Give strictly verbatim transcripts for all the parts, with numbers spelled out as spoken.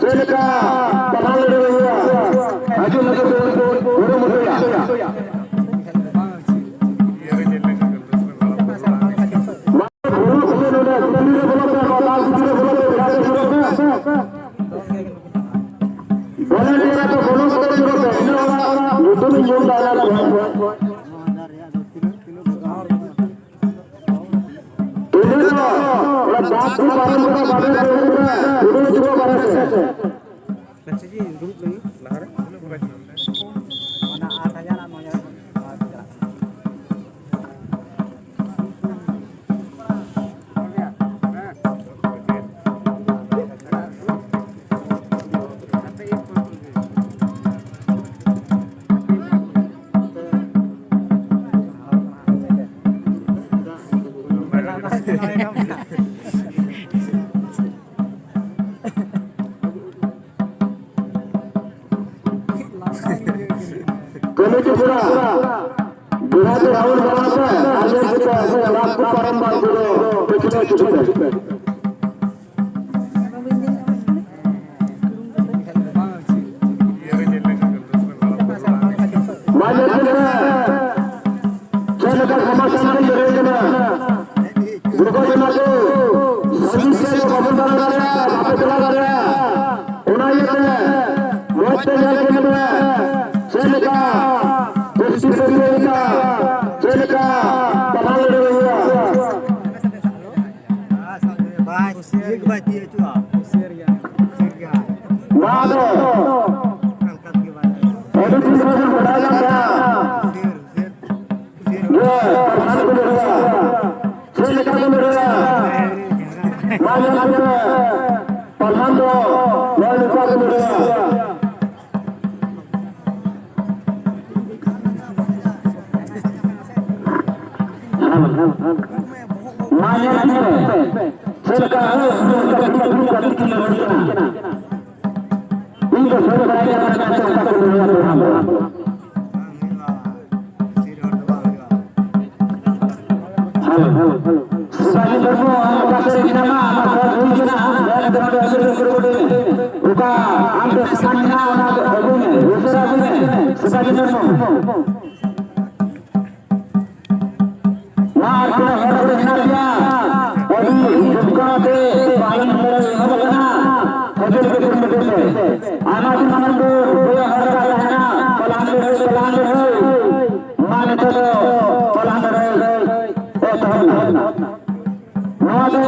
ᱪᱮᱫ ᱞᱮᱠᱟ ᱯᱟᱲᱦᱟᱣ ᱞᱟᱹᱲᱦᱟᱹᱭ ᱦᱩᱭᱩᱜᱼᱟ, ᱟᱹᱰᱤ ᱱᱟᱯᱟᱭ ᱠᱚ ᱠᱩᱨᱩᱢᱩᱴᱩᱭᱟ᱾ ᱵᱚᱞᱚ ᱥᱮ ᱱᱚᱰᱮ ᱠᱩᱞᱦᱤ ᱨᱮ ᱵᱚᱞᱚ ᱯᱮ, ᱱᱚᱣᱟ ᱫᱟᱜ ᱵᱷᱤᱛᱤᱨ ᱨᱮ ᱵᱚᱞᱚ ᱯᱮ, ᱵᱮᱲᱟ ᱛᱮ ᱵᱚᱞᱚ ᱯᱮ᱾ ᱵᱚᱞᱚᱱᱴᱤᱭᱟᱨ ᱠᱚ ᱵᱚᱞᱚ ᱠᱟᱛᱮ ᱵᱚᱞᱚ ᱯᱮ, ᱤᱱᱟᱹ ᱚᱲᱟᱜ ᱧᱩᱛᱩᱢ ᱤᱧ ᱧᱩᱢ ᱫᱟ, ᱚᱱᱟ ᱠᱚ᱾ ᱤᱱᱟᱹ ᱫᱚ ᱚᱱᱟ ᱫᱟᱜ ᱠᱚ ᱯᱟᱨᱚᱢ ᱠᱟᱛᱮ ᱵᱟᱵᱮᱨ ᱠᱚ ᱩᱰᱩᱠᱟ, ᱩᱰᱩᱠ ᱦᱚᱪᱚ ᱠᱚᱣᱟ ᱵᱟᱦᱨᱮ ᱥᱮᱫ᱾ ᱟᱪᱪᱷᱟ ᱡᱤ, ᱫᱩᱲᱩᱵ ᱞᱟᱹᱜᱤᱫ ᱞᱟᱦᱟᱨᱮ᱾ ᱚᱱᱟ ᱟᱴ ᱦᱟᱡᱟᱨ ᱟᱨ ᱱᱚ ᱦᱟᱡᱟᱨ ᱪᱟᱞᱟᱜ ᱠᱟᱱᱟ᱾ ᱠᱚᱢᱤᱴᱤ ᱠᱚᱲᱟ, ᱵᱮᱲᱟ ᱫᱚ ᱨᱟᱣᱩᱱᱰ ᱵᱟᱲᱟ ᱯᱮ, ᱟᱨ ᱧᱮᱞ ᱯᱮ, ᱟᱵᱚ ᱞᱟᱥ ᱠᱚ ᱯᱟᱨᱚᱢ ᱵᱟᱝ ᱠᱚ ᱯᱟᱹᱪᱷᱞᱟᱹ ᱦᱤᱡᱩᱜ ᱯᱮ᱾ ᱢᱟ ᱧᱮᱞ ᱯᱮ, ᱪᱮᱫ ᱞᱮᱠᱟ ᱥᱚᱢᱟᱡᱽ ᱥᱟᱱᱛᱤ ᱞᱟᱹᱲᱦᱟᱹᱭ ᱠᱟᱱᱟ᱾ ᱫᱩᱨᱜᱟᱹ ᱡᱚᱱᱟ ᱠᱚ ᱥᱟᱺᱜᱤᱧ ᱥᱮᱫ ᱫᱚ ᱵᱟᱵᱚᱱ ᱫᱟᱬᱟ ᱫᱟᱲᱮᱭᱟᱜᱼᱟ, ᱵᱟᱯᱮ ᱪᱟᱞᱟᱣ ᱫᱟᱲᱮᱭᱟᱜᱼᱟ᱾ ᱚᱱᱟ ᱤᱭᱟᱹᱛᱮ ᱢᱚᱡᱽ ᱛᱮ ᱧᱮᱞ ᱠᱚ ᱢᱮ, ᱪᱮᱫ ᱞᱮᱠᱟ ᱯᱚᱥᱪᱤᱢ ᱵᱚᱝᱜᱚ ᱞᱮᱠᱟ ᱪᱮᱫ ᱞᱮᱠᱟ ᱯᱟᱲᱦᱟᱣ ᱞᱟᱹᱲᱦᱟᱹᱭ ᱦᱩᱭᱩᱜᱼᱟ᱾ ᱵᱟᱭ ᱛᱤᱭᱳᱜ ᱦᱚᱪᱚᱜᱼᱟ᱾ ᱱᱚᱣᱟ ᱫᱚ ᱟᱹᱰᱤ ᱫᱤᱱ ᱠᱷᱚᱱ ᱵᱚᱱ ᱵᱟᱰᱟᱭ ᱠᱟᱱ ᱛᱟᱦᱮᱸᱱᱟ᱾ ᱡᱮ ᱯᱨᱚᱫᱷᱟᱱ ᱠᱚ ᱞᱟᱹᱲᱦᱟᱹᱭᱟ, ᱪᱮᱫ ᱞᱮᱠᱟ ᱠᱚ ᱞᱟᱹᱲᱦᱟᱹᱭᱟ? ᱢᱟ ᱧᱮᱞ ᱠᱚᱯᱮ, ᱯᱨᱚᱫᱷᱟᱱ ᱫᱚ ᱱᱚᱜᱼᱚᱭ ᱱᱚᱝᱠᱟ ᱠᱚ ᱞᱟᱹᱲᱦᱟᱹᱭᱟ᱾ ᱢᱟ ᱧᱮᱞ ᱠᱚᱯᱮ, ᱪᱮᱫ ᱞᱮᱠᱟ ᱦᱚᱲ ᱦᱚᱲ ᱠᱟᱹᱴᱤᱡ ᱠᱟᱹᱴᱤᱡ ᱠᱟᱹᱴᱤᱡ ᱠᱚ ᱞᱟᱹᱲᱦᱟᱹᱭ ᱠᱟᱱᱟ᱾ ᱤᱧ ᱫᱚ ᱥᱟᱹᱨᱤ ᱵᱟᱲᱟᱭ ᱠᱟᱱᱟ, ᱚᱱᱠᱟ ᱠᱚ ᱞᱟᱹᱲᱦᱟᱹᱭᱟ ᱯᱨᱚᱫᱷᱟᱱ ᱫᱚ᱾ Hello, hello, hello. Subhajit Murmu, ᱟᱢ ᱚᱠᱟ ᱥᱮᱫ ᱨᱮ ᱢᱮᱱᱟᱢᱟ? ᱟᱢᱟᱜ ᱵᱷᱳᱴ ᱦᱩᱭ ᱠᱟᱱᱟ, ᱟᱢ ᱫᱟᱭᱟ ᱠᱟᱛᱮ ᱱᱚᱰᱮ ᱦᱤᱡᱩᱜ ᱚᱠᱟ ᱟᱢ ᱴᱷᱮᱱ ᱥᱟᱢᱟᱱ ᱢᱮᱱᱟᱜᱼᱟ, ᱚᱱᱟ ᱫᱚ ᱟᱹᱜᱩᱭ ᱢᱮ, ᱩᱥᱟᱹᱨᱟ ᱟᱹᱜᱩᱭ ᱢᱮ, ᱥᱮᱛᱟ ᱡᱤᱱᱤᱥ ᱢᱚ᱾ ᱢᱟ ᱟᱨ ᱛᱤᱱᱟᱹᱜ ᱦᱚᱲ ᱠᱚ ᱦᱮᱱᱟᱜ ᱯᱮᱭᱟ, ᱟᱹᱰᱤ ᱡᱚᱛᱠᱟᱣ ᱛᱮ ᱯᱟᱞᱚᱱ ᱠᱚᱨᱮ ᱮᱦᱚᱵ ᱟᱠᱟᱱᱟ᱾ ᱦᱟᱹᱡᱩᱨ ᱜᱮ ᱠᱩᱨᱩᱢᱩᱴᱩᱭ ᱯᱮ᱾ ᱟᱭᱢᱟ ᱫᱤᱱ ᱢᱟᱲᱟᱝ ᱫᱚ ᱵᱚᱭᱦᱟ ᱦᱚᱲ ᱠᱚ ᱛᱟᱦᱮᱱᱟ, ᱯᱟᱞᱟᱱ ᱨᱮ, ᱯᱟᱞᱟᱱ ᱨᱮ᱾ ᱢᱟ ᱱᱤᱛᱚᱜ ᱫᱚ ᱯᱟᱞᱟᱱ ᱨᱮ ᱮᱛᱚᱦᱚᱵ ᱮᱱᱟ᱾ ᱱᱚᱣᱟ ᱫᱚ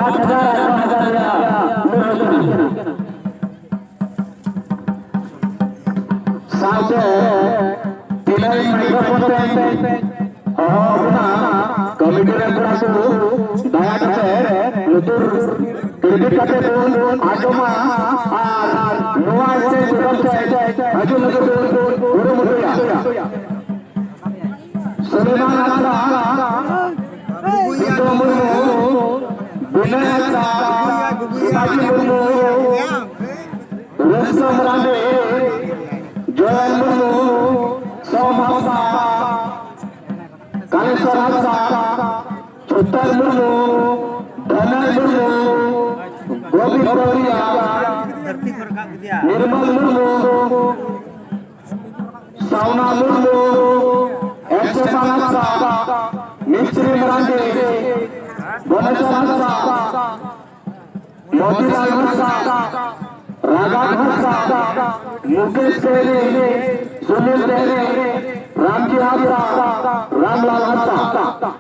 ᱟᱴ ᱦᱟᱡᱟᱨ ᱟᱨ ᱱᱚ ᱦᱟᱡᱟᱨ ᱨᱮᱭᱟᱜ ᱞᱟᱹᱲᱦᱟᱹᱭ ᱠᱟᱱᱟ᱾ ᱥᱟᱶᱛᱮ ᱛᱤᱱᱟᱹᱜ ᱢᱟᱭᱠᱨᱳᱯᱷᱳᱱ ᱛᱮ ᱦᱚᱦᱚ ᱟᱵᱚᱱᱟ, ᱠᱚᱢᱤᱴᱤ ᱨᱮᱱ ᱠᱚᱲᱟ ᱠᱚ ᱫᱟᱭᱟ ᱠᱟᱛᱮ ᱞᱩᱛᱩᱨ ᱠᱤᱨᱵᱤᱫ ᱠᱟᱛᱮ ᱵᱚᱱ ᱟᱸᱡᱚᱢᱟ ᱟᱨ ᱱᱚᱣᱟ ᱥᱴᱮᱡ ᱵᱚᱫᱚᱞ ᱛᱮ ᱦᱤᱡᱩᱜ ᱞᱟᱹᱜᱤᱫ ᱵᱚᱱ ᱠᱩᱨᱩᱢᱩᱴᱩᱭᱟ᱾ ᱥᱩᱞᱮᱢᱟᱱ ᱦᱟᱸᱥᱫᱟ, ᱥᱤᱫᱷᱩ ᱢᱩᱨᱢᱩ, ᱵᱤᱱᱚᱭ ᱦᱟᱸᱥᱫᱟ, ᱥᱤᱵᱟᱡᱤ ᱢᱩᱨᱢᱩ, ᱨᱩᱯᱥᱟᱝ ᱢᱟᱨᱟᱱᱰᱤ, ᱡᱚᱭᱚᱱ ᱢᱩᱨᱢᱩ, ᱥᱳᱢ ᱦᱟᱸᱥᱫᱟ, ᱠᱟᱞᱮᱥᱚᱨ ᱦᱟᱸᱥᱫᱟ, ᱪᱷᱩᱛᱟᱹᱨ ᱢᱩᱨᱢᱩ, ᱫᱷᱚᱱᱚᱭ ᱢᱩᱨᱢᱩ, ᱜᱳᱵᱤᱱᱫ ᱵᱟᱣᱨᱤᱭᱟ, ᱱᱤᱨᱢᱚᱞ ᱢᱩᱨᱢᱩ, ᱥᱟᱣᱱᱟ ᱢᱩᱨᱢᱩ, ᱮᱥᱴᱮᱯᱷᱟᱱ ᱦᱟᱸᱥᱫᱟ, ᱢᱤᱥᱛᱨᱤ ᱢᱟᱨᱟᱱᱰᱤ, ᱜᱚᱱᱮᱥᱚᱨ ᱦᱟᱸᱥᱫᱟ, ᱢᱚᱛᱤᱞᱟᱞ ᱦᱟᱸᱥᱫᱟ, ᱨᱟᱜᱷᱟᱵ ᱦᱟᱸᱥᱫᱟ, ᱢᱩᱠᱮᱥ ᱵᱮᱦᱨᱤ, ᱥᱩᱱᱤᱞ ᱵᱮᱦᱨᱤ, ᱨᱟᱢᱡᱤ ᱦᱟᱸᱥᱫᱟ, ᱨᱟᱢᱞᱟᱞ ᱦᱟᱸᱥᱫᱟ᱾